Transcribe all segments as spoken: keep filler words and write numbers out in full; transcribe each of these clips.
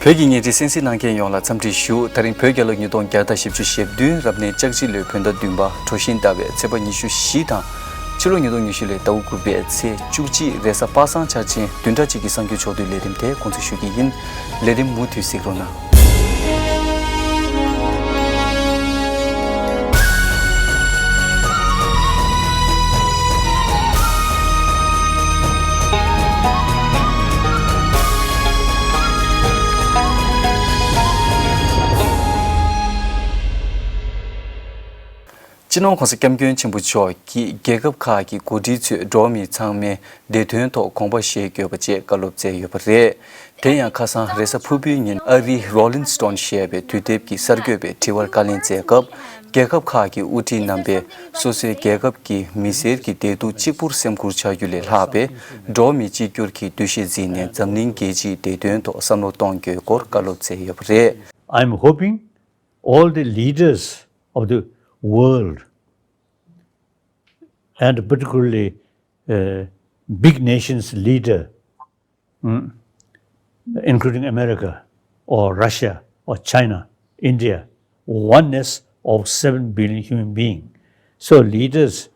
བོད་ཀྱི་བརྙན་འཕྲིན་གསན་གཟིགས་གནང་མཁན་ཡོངས་ལ་འཚམས་འདྲི་ཞུ། ད་རིང་བོད་རྒྱལ་ལོ་ཉིས་སྟོང་བརྒྱ་དང་བཞི་བཅུ་ཞེ་བདུན་རབ་གནས་ལྕགས་བྱི་ལོའི་བོད་ཟླ་བདུན་པ་གྲོ་བཞིན་ཟླ་བའི་ཚེས་པ་ཉི་ཤུ་བཞི་དང་། ཕྱི་ལོ་ཉིས་སྟོང་ཉི་ཤུ་ལོའི་ཟླ་བ་དགུ་པའི་ཚེས་བཅུ་གཅིག་རེས་གཟའ་པ་སངས་འཆར་ཅན་བདུན་ཕྲག་གཅིག་གི་གསར་འགྱུར་ཕྱོགས་བསྡུས་ལས་རིམ་དེ་གོ་སྒྲིག་ཞུ་གི་ཡིན། ལས་རིམ་མུ་མཐུད་གཟིགས་རོགས་གནང་། སྤྱི་ནོར་༸གོང་ས་༸སྐྱབས་མགོན་ཆེན་པོ་མཆོག་གིས་རྒྱལ་ཁབ་ཁག་གི་འགོ་ཁྲིད་ཚོས་འགྲོ་བ་མི་ཚང་མས་བདེ་དོན་ཐོག་དགོངས་པ་བཞེས་དགོས་པ་བཅས་བཀའ་སློབ་སྩལ་ཡོད་པ་རེད། དེ་ཡང་ཁ་སང་རེས་གཟའ་ཕུར་བུའི་ཉིན་ཨ་རིའི་Rolling Stone་ཞེས་པའི་དུས་དེབ་ཀྱི་གསར་འགོད་པས་དྲི་བར་བཀའ་ལན་སྩལ་སྐབས། རྒྱལ་ཁབ་ཁག་གི་དབུ་ཁྲིད་རྣམ་པས་སོ་སོའི་རྒྱལ་ཁབ་ཀྱི་མི་སེར་གྱི་བདེ་སྡུག་གཅིག་པུར་སེམས་ཁུར་བྱ་རྒྱུ་ལས་ལྷག་པའི་འགྲོ་བ་མི་གཅིག་གྱུར་གྱི་འདུ་ཤེས་འཛིན་ནས་འཛམ་གླིང་རྒྱལ་སྤྱིའི་བདེ་དོན་ཐོག་བསམ་བློ་གཏོང་དགོས་སྐོར་བཀའ་སློབ་སྩལ་ཡོད་པ་རེད། I'm hoping all the leaders of the world, and particularly uh, big nations leader, mm, including America or Russia or China, India, oneness of seven billion human beings. So leaders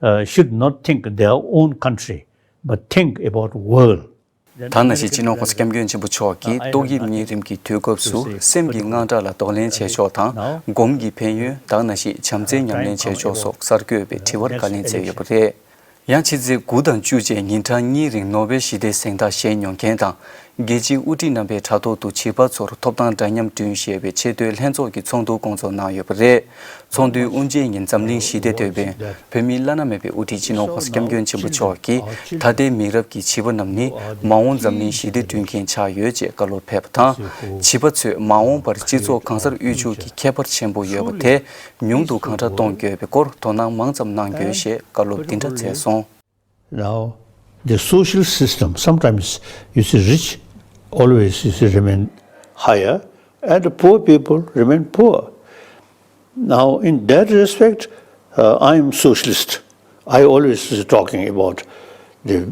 uh, should not think their own country, but think about world. ད་ནང་བཞིན་སྤྱི་ནོར་༸གོང་ས་༸སྐྱབས་མགོན་ཆེན་པོ་མཆོག་གིས་ཏོག་དབྱིབས་གཉན་རིམས་ཀྱི་དུས་སྐབས་སུ་སེམས་ཀྱི་དངངས་སྐྲག་ལ་གདོང་ལེན་བྱེད་ཕྱོགས་དང་སྒོམ་གྱི་ཕན་ཡོན། ད་ནང་བཞིན་བྱམས་བརྩེའི་ཉམས་ལེན་བྱེད་ཕྱོགས་སོགས་གསར་འགོད་པས་དྲི་བར་བཀའ་ལན་སྩལ་ཡོད་པ་རེད། ཡང་ཕྱི་ཚེས་དགུ་དང་བཅུ་བཅས་ཉིན་གྲངས་གཉིས་རིང་ནོ་བེལ་ཞི་བདེའི་གཟེངས་རྟགས་བཞེས་མྱོང་མཁན་དང་། རྒྱལ་སྤྱིའི་དབུ་ཁྲིད་རྣམ་པའི་དྲ་ཐོག་ཏུ་བྱིས་པ་ཚོར་ཐོབ་ཐང་འདྲ་མཉམ་བསྐྲུན་ཞེས་པའི་ཆེས་མཐོའི་ལྷན་ཚོགས་ཀྱི་ཚོགས་འདུ་སྐོང་ཚོགས་གནང་ཡོད་པ་རེད། ཚོགས་འདུའི་དབུ་འབྱེད་ཉིན་འཛམ་གླིང་ཞི་བདེ་དོད་པའི་བོད་མིའི་བླ་ན་མེད་པའི་དབུ་ཁྲིད་སྤྱི་ནོར་༸གོང་ས་༸སྐྱབས་མགོན་ཆེན་པོ་མཆོག་གིས་ད་ལྟའི་མི་རབས་ཀྱི་བྱིས་པ་རྣམས་ནི་མ་འོངས་འཛམ་གླིང་ཞི་བདེ་བསྐྲུན་མཁན་ཆགས་ཡོད་ཅེས་བཀའ་སློབ་ཕེབས་པ་དང་། བྱིས་པ་ཚོས་མ་འོངས་པར་སྤྱི་ཚོགས་གང་སར་དབུལ་ཕྱུག་གི་ཁྱད་པར་ཆེན་པོ་ཡོད་པ་དེ་ཉུང་དུ་གང་དྲག་གཏོང་དགོས་པའི་སྐོར་དོ་སྣང་མང་ཙམ་གནང་དགོས་ཞེས་བཀའ་སློབ་འདི་འདྲ་སྩལ་སོང་། Now, the social system, sometimes you see rich always you see remain higher and the poor people remain poor. Now, in that respect, uh, I am socialist. I always is talking about the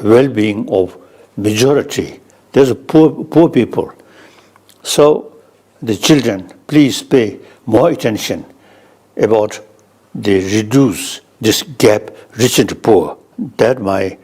well-being of majority. There's a poor, poor people. So, the children, please pay more attention about the reduce this gap, rich and poor. That my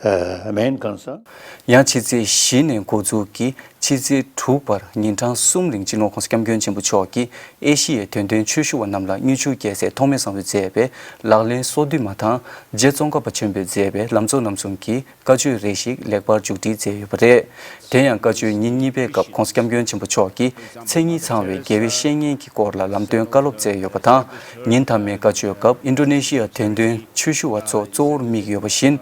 uh, main concern. ཡང་ཕྱི་ཚེས་བཞི་ནས་འགོ་འཛུགས་ཀྱིས་ཕྱི་ཚེས་དྲུག་བར་ཉིན་གྲངས་གསུམ་རིང་སྤྱི་ནོར་༸གོང་ས་༸སྐྱབས་མགོན་ཆེན་པོ་མཆོག་གིས་ཨེ་ཤི་ཡའི་དོན་ལྡན་ཆོས་ཞུ་བ་རྣམས་ལ་དངུལ་ཆུ་རྒྱལ་སྲས་ཐོགས་མེད་བཟང་པོས་མཛད་པའི་ལག་ལེན་སོ་བདུན་མ་དང་། རྗེ་ཙོང་ཁ་པ་ཆེན་པོས་མཛད་པའི་ལམ་གཙོ་རྣམ་གསུམ་གྱི་བཀའ་ཆོས་རེ་ཞིག་ལེགས་པར་མཇུག་སྒྲིལ་མཛད་ཡོད་པ་རེད། དེ་ཡང་བཀའ་ཆོས་ཉིན་གཉིས་པའི་སྐབས་༸གོང་ས་༸སྐྱབས་མགོན་ཆེན་པོ་མཆོག་གིས་མཚན་ཉིད་ཚང་བའི་དགེ་བའི་བཤེས་གཉེན་གྱི་སྐོར་ལ་ལམ་སྟོན་བཀའ་སློབ་སྩལ་ཡོད་པ་དང་། ཉིན་མཐའ་མའི་བཀའ་ཆོས་སྐབས་ཨིན་ཌོ་ནེ་ཤི་ཡ་དོན་ལྡན་ཆོས་ཞུ་བ་ཚོ་གཙོ་བོར་དམིགས་ཡོད་པ་བཞིན།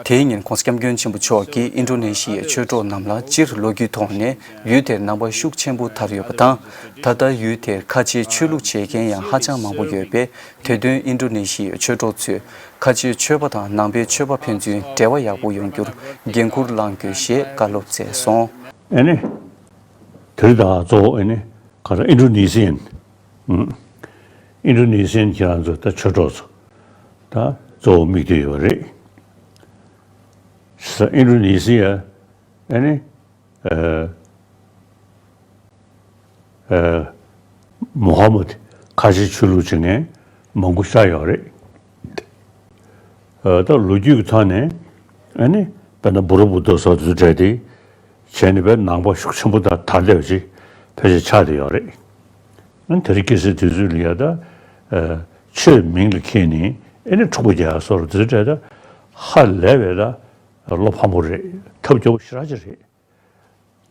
དེའི་ཉིན་༸གོང་ས་༸སྐྱབས་མགོན་ཆེན་པོ་མཆོག་གིས་ཨིན་ཌོ་ནེ་ཤི་ཡའི་ཆོས་གྲོགས་རྣམས་ལ་སྤྱིར་ལོ་རྒྱུས་ཐོག་ནས་ཡུལ་དེར་ནང་པ་ཤུགས་ཆེན་པོ་དར་ཡོད་པ་དང་། ད་ལྟ་ཡུལ་དེར་ཁ་ཆེའི་ཆོས་ལུགས་བྱེད་མཁན་ཡང་ཧ་ཅང་མང་པོ་ཡོད་པས། དེ་དོན་ཨིན་ཌོ་ནེ་ཤི་ཡའི་ཆོས་གྲོགས་ཚོས་ཁ་ཆེའི་ཆོས་པ་དང་ནང་པའི་ཆོས་པ་ཕན་ཚུན་འབྲེལ་བ་ཡག་པོ་ཡོང་རྒྱུར་འགན་འཁུར་བླང་དགོས་ཞེས་བཀའ་སློབ་སྩལ་སོང་། ཨ་ནི། དེ་རིང་ད་གཙོ་བོ་ཨ་ནི་ག་རེ་ཨིན་ཌོ་ནེ་ཤི་ཡན། ཨིན་ཌོ་ནེ་ཤི་ཡན་ཁྱེད་རང་ཚོ་ད་ཆོས་གྲོགས་ཚོ་ད་གཙོ་བོ་དམིགས་བསྡད་ཡོད་རེད། ས་ཨིན་ཌོ་ནེ་ཤི་ཡ་ཨ་ནི། ཨ། ཨ། མུ་ཧམ་མད་ཁ་ཆེ་ཆོས་ལུགས་བྱེད་མཁན་མང་པོ་ཤར་ཡོད་རེད། ཨ། ད་ལོ་རྒྱུས་ཀྱི་ཐོག་ནས་ཨ་ནི་དཔེར་ན་བུ་ར་བུ་ཏོ་སོགས་དེ་ཚོ་གྲས་དེ་བྱས་ནས་དཔེ་ནང་པ་ཤུགས་ཆེན་པོ་དང་དར་བསྡད་པ་ཅིག་ཕལ་ཆེར་ཆགས་བསྡད་ཡོད་རེད། ཨ་ནི་དེ་རིང་ཁ་སང་དུས་ཚོད་ལ་ཡ་ད་ཨ་ཆོས་མིང་ལ་འཁྱེར་ནས་ཨ་ནི་འཁྲུག་པ་རྒྱག་ཡ་སོགས་དེ་ཚོ་གྲས་ད་ཧ་ལས་པའི་ད་བློ་ཕམ་པོ་རེད། ཐབས་སྐྱོ་པོ་ཞེ་དྲག་ཅིག་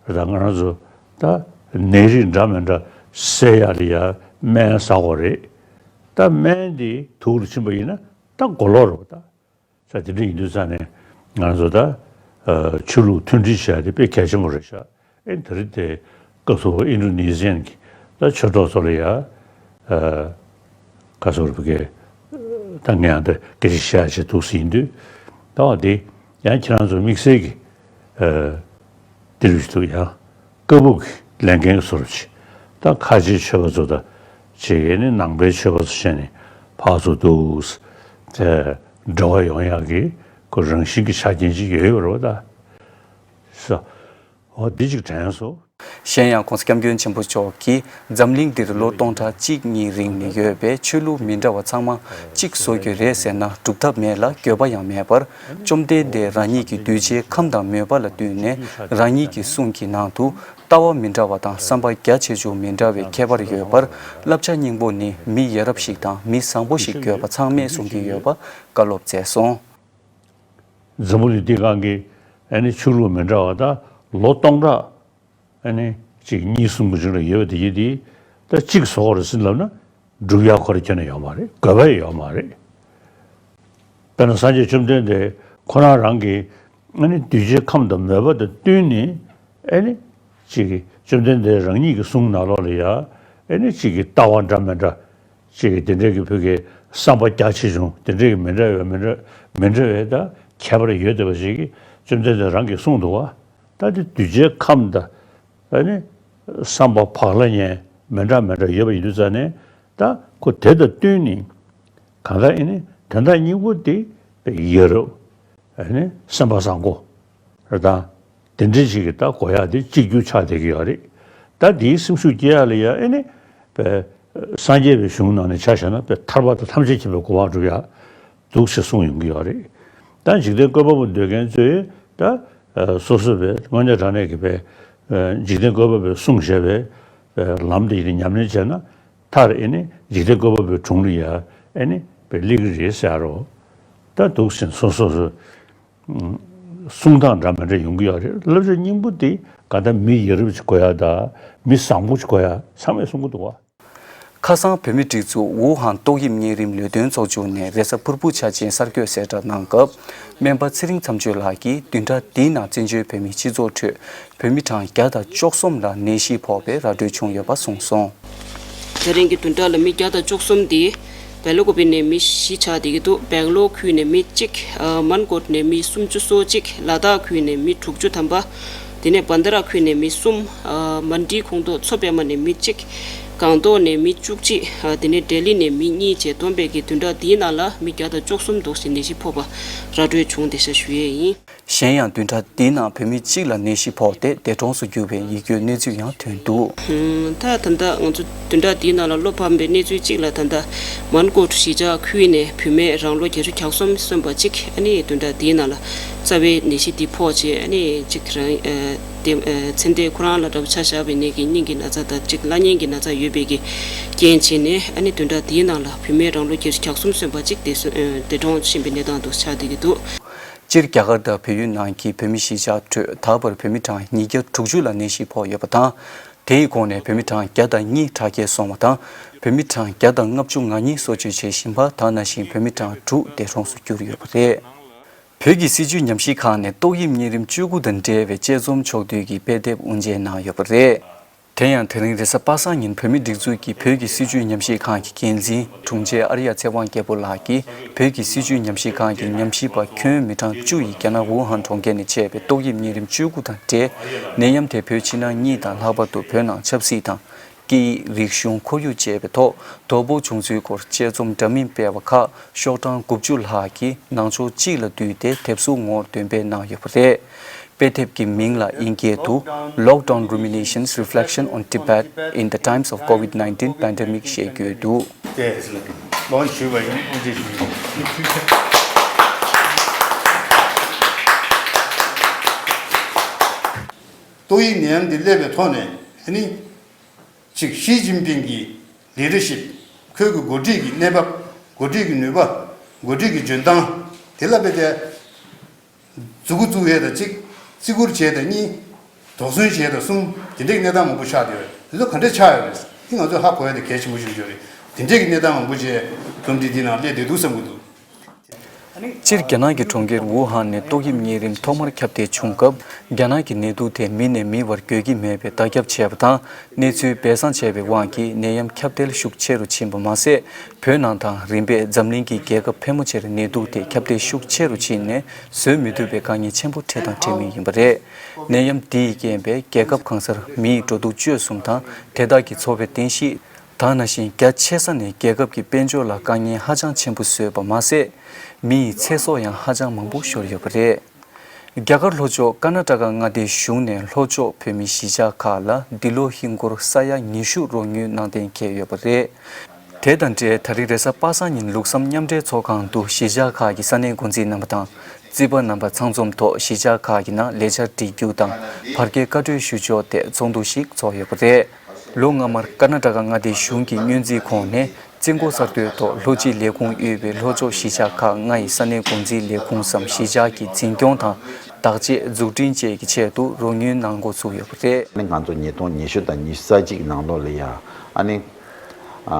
རེད། ད་ང་རང་ཚོ་ད་ནད་རིགས་འདྲ་མི་འདྲ་སེལ་ཡག་ལ་ཡ་སྨན་ཟ་དགོས་རེད། ད་སྨན་འདི་དུག་ལ་ཕྱིན་པ་ཡིན་ན་ད་མགོ་ལོག་རེད་པ། ད་ས་དེ་འདྲ་ཡིན་དུས་ཙང་ནས་ང་རང་ཚོ་ད་ཨ་ཆོས་ལུགས་མཐུན་སྒྲིལ་བྱས་ཏེ་དཔེ་གལ་ཆེན་པོ་རེད་ཤག་ཨེ་དེ་རིང་དེ་སྐབས་སུ་ཨིན་ཌོ་ནེ་ཤི་ཡན་གྱི་ད་ཆོས་གྲོགས་ཚོ་ལ་ཡ་ཨ་ག་ཚོད་རེད་པ་གི་ད་ངས་ཡང་ད་སྐད་ཆ་བཤད་ཡག་ཅིག་འདུག་སེ་ཡིན་དུས་ད་བ་དེ་ཡང་ཁྱེད་རང་ཚོ་དམིགས་བསལ་གྱི་ཨ། དེ་རུ་ཞིག་ཏུ་ཡང་ཀ་སྦུག་ལས་འགན་གྱི་བཟོ་འདྲ་ཅིག་ད་ཁ་ཆེའི་ཆོས་པ་ཚོ་དང་གཅིག་ཨ་ནི་ནང་པའི་ཆོས་པ་ཚོ་བྱས་ནས་ཕར་ཚུར་འདུག་སེ་འབྲེལ་བ་ཡོང་ཡག་གི་ཁོ་རང་བཞིན་གྱི་ཆ་རྐྱེན་ཅིག་ཡོད་ཡོད་རེད་པ། ད་ས་འོ་འདི་ཅིག་དྲན་སོང་། གཞན་ཡང་༸གོང་ས་༸སྐྱབས་མགོན་ཆེན་པོ་མཆོག་གིས་འཛམ་གླིང་འདིར་ལོ་སྟོང་ཕྲག་གཅིག་གཉིས་རིང་ནས་ཡོད་པའི་ཆོས་ལུགས་མི་འདྲ་བ་ཚང་མ་གཅིག་བཟོ་རྒྱུ་རེད་ཟེར་ན་སྒྲུབ་ཐབས་མེད་ལ་འགྱོད་པ་ཡང་མེད་པར། བཅོམ་ལྡན་འདས་རང་ཉིད་ཀྱི་གདུལ་བྱའི་ཁམས་དང་མོས་པ་ལ་བསྟུན་ནས་རང་ཉིད་ཀྱི་གསུང་གི་ནང་དུ། ལྟ་བ་མི་འདྲ་བ་དང་བསམ་པ་རྒྱ་ཆེ་ཆུང་མི་འདྲ་བའི་ཁྱད་པར་ཡོད་པར། བསླབ་བྱ་སྙིང་པོ་ནི་མི་ཡ་རབས་ཤིག་དང་མི་བཟང་པོ་ཞིག་དགོས་པ་ཚང་མས་གསུང་གི་ཡོད་པ་བཀའ་སློབ་སྩལ་སོང་། འཛམ་བུ་གླིང་འདི་སྒང་གི་ཨ་ནི་ཆོས་ལུགས་མི་འདྲ་བ་དང་ལོ་སྟོང་ཕྲག་ཨ་ནི་གཅིག་གཉིས་གསུམ་གྱི་རིང་ལ་ཡོད་པ་དེ་ཡིན་དེ་ད་གཅིག་བཟོ་དགོས་རེད་ཟེར་ལབ་ན། སྒྲུབ་ཡག་ཁོ་རང་ཁྱོན་ནས་ཡོད་མ་རེད། དགོས་པ་ཡོད་མ་རེད། དཔེར་ན་སངས་རྒྱས་བཅོམ་ལྡན་འདས་ཁོ་རང་རང་གི་ཨ་ནི་གདུལ་བྱའི་ཁམས་དང་མོས་པ་དང་བསྟུན་ནས་ཨ་ནི་གཅིག་གི་བཅོམ་ལྡན་འདས་རང་ཉིད་ཀྱི་གསུང་ནང་ལོགས་ལ་ཡ་ཨ་ནི་གཅིག་གི་ལྟ་བ་འདྲ་མི་འདྲ་གཅིག་གི་དེ་འདྲའི་གི་བོད་ཀྱི་བསམ་པ་རྒྱ་ཆེ་ཆུང་དེ་འདྲའི་གི་མི་འདྲ་བའི་མི་འདྲ་མི་འདྲ་བའི་ད་ཁྱད་པར་ཡོད་བསྡད་པ་ཞིག་གིས་བཅོམ་ལྡན་འདས་རང་གིས་གསུངས་འདུག་བ། ད་དེ་གདུལ་བྱའི་ཁམས་དང་ཨ་ནི་བསམ་པ་བག་ལ་ཉལ་མི་འདྲ་མི་འདྲ་ཡོད་པ་ཡིན་དུས་ཙང་ནས། ད་ཁོ་དེ་དང་བསྟུན་ནས་གང་ལྟར་ཨེ་ནི་དོན་དག་སྙིང་པོ་དེ་ཡ་རབས་ཨེ་ནི་སེམས་པ་བཟང་པོ་རེད་ད། དེ་འདྲའི་ཞིག་གི་ད་གོ་ཡག་དེ་གཅིག་གྱུར་ཆགས་བསྡད་ཀྱི་ཡོད་རེད། ད་དེའི་སེམས་ཤུགས་སྐྱེ་ཡག་ལ་ཡ་ཨེ་ནི་པའི་སངས་རྒྱས་པའི་གཞུང་ནང་ནས་ཆ་བཞག་ན་པའི་ཐར་པ་དང་ཐམས་ཅད་མཁྱེན་པའི་གོ་འཕང་སྒྲུབ་ཡག་འདུག་ཟེར་གསུངས་ཡོང་གི་ཡོད་རེད། ད་འཇིག་རྟེན་བཀོད་པ་པོ་འདོད་མཁན་ཚོས་ད་སོ་སོ་པའི་དངོས་གནས་དྲང་གནས་ཀྱི་པའི་འཇིག་རྟེན་བཀོད་པ་པོས་གསུངས་བཞག་པའི་ལམ་དེ་ཡིན་ཉམས་ལེན་བྱས་ན། མཐར་ཨེ་ནི་འཇིག་རྟེན་བཀོད་པ་པོའི་དྲུང་ལ་ཡ་ཨེ་ནི་པའི་སླེབས་ཀྱི་རེད་ཟེར་རོ། ད་འདུག་ཟིན་སོ་སོ་སོ་གསུང་སྟངས་འདྲ་མི་འདྲ་ཡོང་གི་ཡོད་རེད། བསླབ་བྱ་སྙིང་པོ་དེ་ག་ད་མི་ཡ་རབས་ཅིག་དགོས་ཡ་ད་མི་བཟང་པོ་ཅིག་དགོས་ཡ་ཚང་མས་གསུང་གི་འདུག་བ། ཁ་སང་བོད་མིའི་སྒྲིག་འཛུགས་ཝུ་ཧན་ཏོག་དབྱིབས་གཉན་རིམས་ལས་དོན་ཚོགས་ཆུང་ནས་རེས་གཟའ་ཕུར་བུ་འཆར་ཅན་གསར་འགོད་གསལ་བསྒྲགས་གནང་སྐབས། སྨན་པ་ཚེ་རིང་མཚམས་གཅོད་ལགས་ཀྱིས་བདུན་ཕྲག་འདིའི་ནང་བཙན་བྱོལ་བོད་མིའི་སྤྱི་ཚོགས་ཁྲོད་བོད་མི་གྲངས་བརྒྱ་དང་བཅུ་གསུམ་ལ་ནད་གཞི་ཕོག་པའི་ར་སྤྲོད་བྱུང་ཡོད་པ་གསུངས་སོང་། དེ་རིང་གི་བདུན་ཕྲག་ལ་མི་བརྒྱ་དང་བཅུ་གསུམ་དེ་སྦེལ་ཀོབ་ནས་མི་བཞི་ཆགས་བསྡད་ཀྱི་འདུག་སྦེང་ལོར་ཁུལ་ནས་མི་གཅིག་ཨ། མན་གོཊ་ནས་མི་སུམ་ཅུ་སོ་གཅིག་ལ་དྭགས་ཁུལ་ནས་མི་དྲུག་ཅུ་ཐམ་པ། དེ་ནས་བན་ད་ར་ཁུལ་ནས་མི་གསུམ། ཨ། མན་ཌི་ཁོངས་གཏོགས་མཚོ་པད་མ་ནས་མི་གཅིག་སྒང་ཏོག་ནས་མི་བཅུ་གཅིག་ཨ། དེ་ནས་ལྡི་ལི་ནས་མི་གཉིས་བཅས་བསྡོམས་པས་ཀྱི་བདུན་ཕྲག་འདིའི་ནང་ལ་མི་བརྒྱ་དང་བཅུ་གསུམ་འདུག་སེ་ནད་གཞི་ཕོག་པ་ར་སྤྲོད་བྱུང་བསྡད་ཤག་ཞུ་ཡས་ཡིན། གཞན་ཡང་བདུན་ཕྲག་འདིའི་ནང་བོད་མི་གཅིག་ལ་ནད་གཞི་ཕོག་སྟེ་འདས་གྲོངས་སུ་གྱུར་བའི་ཡིད་སྐྱོའི་གནས་ཚུལ་ཡང་ཐོན་འདུག་ད་ད་ལྟ་ང་ཚོ་བདུན་ཕྲག་འདིའི་ནང་ལ་བློ་ཕམ་པའི་གནས་ཚུལ་གཅིག་ལ། ད་ལྟ་མན་གོཊ་གཞིས་ཆགས་ཁུལ་ནས་བུད་མེད་རང་ལོ་བརྒྱད་ཅུ་གྱ་གསུམ་སོན་པ་གཅིག་ཨ་ནི་བདུན་ཕྲག་འདིའི་ནང་ལ་རྩ་བའི་ནད་གཞི་འདི་ཕོག་རྗེས་ཨ་ནི་གཅིག་རང་ཨ། དེ་ཨ། ཚེ་འདས་ཁོ་རང་ལ་འདྲ་པོ་ཆ་བཞག་པའི་ནད་ཀྱི་སྙིང་གི་ན་ཚ་དང་གཅིག་བླ་གཉན་གྱི་ན་ཚ་ཡོད་པའི་གི་རྐྱེན་བྱས་ནས་ཨ་ནི་བདུན་ཕྲག་འདིའི་ནང་ལ་བུད་མེད་རང་ལོ་བརྒྱད་ཅུ་གྱ་གསུམ་སོན་པ་གཅིག་འདས་གྲོངས་ཕྱིན་པའི་གནས་སྟངས་འདུག་ཆགས་བསྡད་ཀྱི་འདུག་སྤྱིར་རྒྱ་གར་དང་བལ་ཡུལ་ནང་གི་བོད་མི་གཞིས་ཆགས་ཁྲོད་ད་བར་བོད་མི་གྲངས་ཉིས་བརྒྱ་དྲུག་ཅུ་ལ་ནད་གཞི་ཕོག་ཡོད་པ་དང་། དེའི་ཁོངས་ནས་བོད་མི་གྲངས་བརྒྱ་དང་གཉིས་དྲག་སྐྱེད་སོང་བ་དང་། བོད་མི་གྲངས་བརྒྱ་དང་ལྔ་བཅུ་ང་གཉིས་གསོ་བཅོས་བྱེད་བཞིན་པ་དང་། ན་བཞིན་བོད་མི་གྲངས་དྲུག་འདས་གྲོངས་སུ་གྱུར་ཡོད་པ་རེད། བོད་ཀྱི་སྲིད་བྱུས་ཉམས་ཞིབ་ཁང་ནས་ཏོག་དབྱིབས་གཉན་རིམས་བཅུ་དགུ་དང་འབྲེལ་བའི་དཔྱད་རྩོམ་ཕྱོགས་བསྡུས་ཀྱི་དཔེ་དེབ་དབུ་འབྱེད་གནང་ཡོད་པ་རེད། དེ་ཡང་དེ་རིང་རེས་གཟའ་པ་སངས་ཉིན་བོད་མིའི་སྒྲིག་འཛུགས་ཀྱི་བོད་ཀྱི་སྲིད་བྱུས་ཉམས་ཞིབ་ཁང་གི་འགན་འཛིན་དྲུང་ཆེ་ཨར་ཡ་ཚེ་དབང་རྒྱལ་པོ་ལགས་ཀྱིས་བོད་ཀྱི་སྲིད་བྱུས་ཉམས་ཞིབ་ཁང་གི་ཉམས་ཞིབ་པ་ཁྱོན་མི་གྲངས་བཅུ་ཡིས་རྒྱ་ནག་ཝུ་ཧན་གྲོང་ཁྱེར་ནས་མཆེད་པའི་ཏོག་དབྱིབས་གཉན་རིམས་བཅུ་དགུ་དང་འབྲེལ་ནད་ཡམས་དེ་བོད་ཕྱི་ནང་གཉིས་དང་ལྷག་པར་དུ་བོད་ནང་ཆབ་སྲིད་དང་། སྐད་ཡིག་རིག་གཞུང་ཁོར་ཡུག་བཅས་པའི་ཐོག་དོ་ཕོག་བྱུང་ཚུལ་སྐོར་དཔྱད་རྩོམ་འདྲ་མིན་སྤེལ་བ་ཁག་ཤོག་གྲངས་དགུ་བཅུ་ལྷག་གིས་ནང་ཆོས་གཅིག་ལ་བསྡུས་ཏེ་དེབ་གཟུགས་ངོར་འདོན་སྤེལ་གནང་ཡོད་པ་རེད། དཔེ་དེབ་ཀྱི་མིང་ལ་དབྱིན་སྐད་དུ། Lockdown Ruminations, Reflection on Tibet in the Times of COVID nineteen Pandemic ཞེས་བཀོད་འདུག་ཏོག་དབྱིབས་ནད་ཡམས་འདི་སླེབས་པའི་ཐོག་ནས་ཨ་ནི། གཅིག་ཞི་ཅིན་ཕིང་གི་ལི་ཌར་ཤིབ། ཁོའི་གི་འགོ་ཁྲིད་ཀྱི་གནས་བབ། འགོ་ཁྲིད་ཀྱི་ནུས་པ། འགོ་ཁྲིད་ཀྱི་འཇོན་ཐང་། དེ་ལ་དཔེ་དེ་མཛུབ་གུ་བཙུགས་ཡས་དང་གཅིག་བརྩི་བཀུར་བྱས་དང་གཉིས། དོགས་ཟོན་བྱས་དང་གསུམ། དེ་འདྲའི་གནས་སྟངས་མང་པོ་ཆགས་བསྡད་ཡོད་རེད། དེ་ཚོ་ག་འདྲས་ཆགས་ཡོད་རེད། དེ་ང་ཚོས་ཧ་གོ་ཡ་དེ་གལ་ཆེན་པོ་ཞིག་ཡོད་རེད། དེ་འདྲས་ཀྱི་གནས་སྟངས་མང་པོ་བྱས་རྩོམ་སྒྲིག་འདི་ནང་སླེབས་བསྡད་འདུག་བསམ་གྱི་འདུག་སྤྱིར་རྒྱ་ནག་གི་གྲོང་ཁྱེར་ཝུ་ཧན་ནས་ཏོག་དབྱིབས་གཉན་རིམས་ཐོག་མར་ཁྱབ་གདལ་བྱུང་སྐབས། རྒྱ་ནག་གི་ནད་དུག་དེ་མི་ནས་མི་བར་འགོས་ཀྱི་མེད་པའི་བརྡ་ཁྱབ་བྱས་པ་དང་། གནས་ཚུལ་སྦས་གསང་བྱས་པའི་དབང་གིས་ནད་ཡམས་ཁྱབ་གདལ་ཤུགས་ཆེ་རུ་ཕྱིན་པ་མ་ཟད། བོད་ནང་དང་རིམ་པས་འཛམ་གླིང་གི་རྒྱལ་ཁབ་ཕལ་མོ་ཆེར་ནད་དུག་དེ་ཁྱབ་གདལ་ཤུགས་ཆེ་རུ་ཕྱིན་ནས་བཟོད་མི་ཐུབ་པའི་དཀའ་ངལ་ཆེན་པོ་འཕྲད་དང་འཕྲད་མུས་ཡིན་པ་རེད། ནད་ཡམས་འདི་ཡིས་རྐྱེན་པས་རྒྱལ་ཁབ་གང་སར་མིའི་འགྲོ་འདུག་སྤྱོད་གསུམ་དང་དེ་དག་གི་འཚོ་བའི་རྟེན་གཞི། དང་ན་བཞིན་རྒྱ་ཆེ་ས་ནས་རྒྱལ་ཁབ་ཀྱི་དཔལ་འབྱོར་ལ་དཀའ་ངལ་ཧ་ཅང་ཆེན་པོ་བཟོས་པ་མ་ཟད། མི་ཡི་ཚེ་སྲོག་ཡང་ཧ་ཅང་མང་པོ་ཤོར་ཡོད་པ་རེད། རྒྱ་གར་ལྷོ་ཕྱོགས་ཀར་ནཱ་ཊ་ཀ་མངའ་སྡེའི་གཞུང་ནས་ལྷོ་ཕྱོགས་བོད་མི་གཞིས་ཆགས་ཁག་ལ་འདི་ལོ་ཧིན་སྒོར་ས་ཡ་ཉི་ཤུ་རོགས་དངུལ་གནང་གཏན་འཁེལ་ཡོད་པ་རེད། དེ་དང་འབྲེལ་ད་རིང་རེས་གཟའ་པ་སངས་ཉིན་ལུགས་བསམ་མཉམ་འབྲེལ་ཚོགས་ཁང་དུ་གཞིས་ཆགས་ཁག་གི་ས་གནས་འགོ་འཛིན་རྣམ་པ་དང་། རྩིས་པ་རྣམ་པ་ཚང་འཛོམས་ཐོག་གཞིས་ཆགས་ཁག་གི་ནང་ལས་འཆར་སྒྲིག་རྒྱུ་དང་བར་བརྒལ་བཀའ་གྲོས་ཞུ་ཕྱོགས་ཐད་ཚོགས་འདུ་ཞིག་ཚོགས་ཡོད་པ་རེད། ལོ་སྔ་མར་ཀར་ནཱ་ཊ་ཀ་མངའ་སྡེའི་གཞུང་གི་སྙོན་རྩིས་ཁོངས་ནས་རྩིས་འགོ་གསར་གཏོད་ཐོག་ལྷོ་སྤྱི་ལས་ཁུངས་དབུས་པའི་ལྷོ་ཕྱོགས་གཞིས་ཆགས་ཁག་ལྔ་ཡི་ས་གནས་འགོ་འཛིན་ལས་ཁུངས་སམ་གཞིས་ཆགས་ཀྱི་འཛིན་སྐྱོང་དང་བདག་གཅེས་འཛུགས་སྐྲུན་བཅས་ཀྱི་ཆེད་དུ་རོགས་དངུལ་གནང་འགོ་ཚུགས་ཡོད་པ་རེད། ཨ་ནི་ང་ཚོ་ཉིས་སྟོང་ཉི་ཤུ་དང་ཉི་ཤུ་རྩ་གཅིག་ནང་ལོགས་ལ་ཡ་ཨ་ནི་ཨ་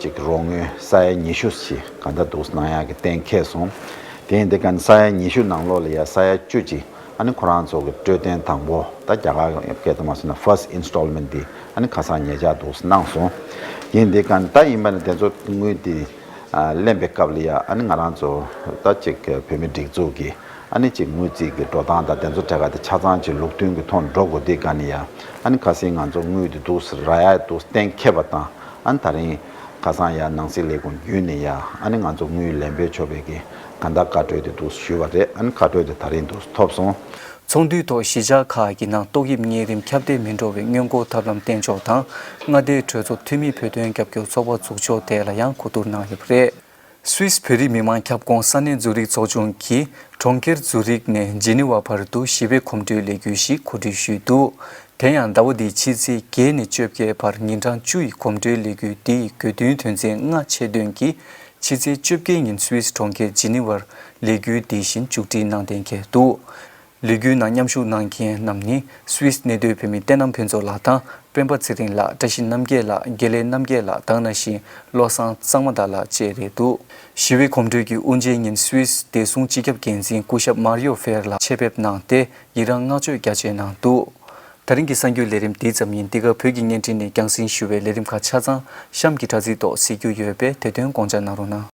ཅིག་རོགས་དངུལ་ས་ཡ་ཉི་ཤུ་ཞིག་ག་འདྲ་འདུག་གནང་ཡག་གི་གཏན་འཁེལ་སོང་། དེ་ཡིན་དུས་ཀ་ནི་ས་ཡ་ཉི་ཤུ་ནང་ལོགས་ལ་ཡ་ས་ཡ་བཅུ་ཅིག་ཨ་ནི་ཁོ་རང་ཚོ་གི་སྤྲོད་དོན་དང་པོ་ད་རྒྱ་གར་སྐད་དུ་མ་སོང་ན་first installment་འདི་ཨ་ནི་ཁ་སང་ཉེ་ཆར་འདུག་གནང་སོང་། དེ་ཡིན་དུས་ཀ་ནི་ད་ཡིན་པ་ནི་དེ་ཚོ་དངུལ་འདི་ཨ་ལེན་པའི་སྐབས་ལ་ཡ་ཨ་ནི་ང་རང་ཚོ་ད་ཅིག་བོད་མི་སྒྲིག་འཛུགས་ཀྱི་ཨ་ནི་ཅིག་དངུལ་རྩིས་ཀྱི་འགྲོ་སྟངས་དང་དེ་ཚོ་གྲས་ཀ་དེ་ཆ་ཚང་ཅིག་ལུགས་མཐུན་གྱི་ཐོག་འགྲོ་དགོས་དུས་ཀ་ནས་ཡ་ཨ་ནི་ཁ་སང་ང་ཚོ་དངུལ་དེ་འདུག་རག་ཡ་འདུག་གཏན་འཁེལ་བ་དང་ཨ་ནི་ད་རིང་ཁ་སང་ཡ་ནང་སྲིད་ལས་ཁུངས་བརྒྱུད་ནས་ཡ་ཨ་ནི་ང་ཚོ་དངུལ་ལེན་འབེལ་ཆོག་པའི་གི་ག་འདྲ་བཀའ་འཁྲོལ་དེ་འདུག་ཞུས་པ་རེད། ཨ་ནི་བཀའ་འཁྲོལ་དེ་ད་རིང་འདུག་ཐོབ་སོང་། ཚོགས་འདུའི་ཐོག་གཞིས་ཆགས་ཁག་གི་ནང་ཏོག་དབྱིབས་གཉན་རིམས་ཁྱབ་གདལ་མི་འགྲོ་བའི་སྔོན་འགོག་ཐབས་ལམ་བརྟན་ཕྱོགས་དང་མངའ་སྡེའི་གྲོས་ཚོགས་འཐུས་མིའི་བོད་དོན་རྒྱབ་སྐྱོར་ཚོགས་པ་འཛུགས་ཕྱོགས་ཐད་ལ་ཡང་གོ་བསྡུར་གནང་ཡོད་པ་རེད། སུད་སི་བོད་རིགས་མི་མང་ཁྱབ་ཁོངས་ས་གནས་ཛུ་རིག་ཚོགས་ཆུང་གིས་གྲོང་ཁྱེར་ཛུ་རིག་ནས་ཇི་ནི་ཝ་བར་དུ་ཞི་བའི་གོམ་བགྲོད་ལས་འགུལ་ཞིག་གོ་སྒྲིག་ཞུས་འདུག་དེ་ཡང་ཟླ་བ་འདིའི་ཕྱི་ཚེས་བརྒྱད་ནས་བཅོ་བརྒྱད་བར་ཉིན་གྲངས་བཅུ་ཡི་གོམ་བགྲོད་ལས་འགུལ་འདིའི་དགོས་འདུན་དོན་ཚན་ལྔ་ཆེད་དོན་གྱིས་ཕྱི་ཚེས་བཅོ་བརྒྱད་ཉིན་སུད་སི་གྲོང་ཁྱེར་ཇི་ནི་ཝར་ལས་འགུལ་འདི་བཞིན་མཇུག་སྒྲིལ་གནང་གཏན་འཁེལ་འདུག་ལས་འགུལ་ནང་མཉམ་ཞུགས་གནང་མཁན་རྣམས་ནི་སུད་སི་གནས་སྡོད་བོད་མི་བསྟན་ནམ་ཕུན་ཚོགས་ལགས་དང་སྤེན་པ་ཚེ་རིང་ལགས། བཀྲ་ཤིས་རྣམ་རྒྱལ་ལགས། དགེ་ལེགས་རྣམ་རྒྱལ་ལགས་དང་ནང་བཞིན་བློ་བཟང་གཙང་མ་དར་ལགས་བཅས་རེད་འདུག་ཞི་བའི་གོམ་བགྲོད་ཀྱི་དབུ་འབྱེད་ཉིན་སུད་སི་བདེ་སྲུང་སྤྱི་ཁྱབ་འགན་འཛིན་སྐུ་ཞབས་མཱ་རི་ཡོ་ཧྥེར་ལགས་ཆེད་ཕེབས་གནང་སྟེ་ཡི་རངས་བསྔགས་བརྗོད་རྒྱ་ཆེ་གནང་འདུག་ད་རིང་གི་གསར་འགྱུར་ལས་རིམ་འདི་ཙམ་ཡིན། འདི་ག་བོད་ཀྱི་བརྙན་འཕྲིན་ནས་རྒྱང་སྲིང་ཞུ་བའི་ལས་རིམ་ཁག་ཆ་ཚང་གཤམ་གྱི་དྲ་ཚིགས་ཐོག་གཟིགས་རྒྱུ་ཡོད་པས་དེ་དོན་དགོངས་འཇགས་གནང་རོགས་གནང་།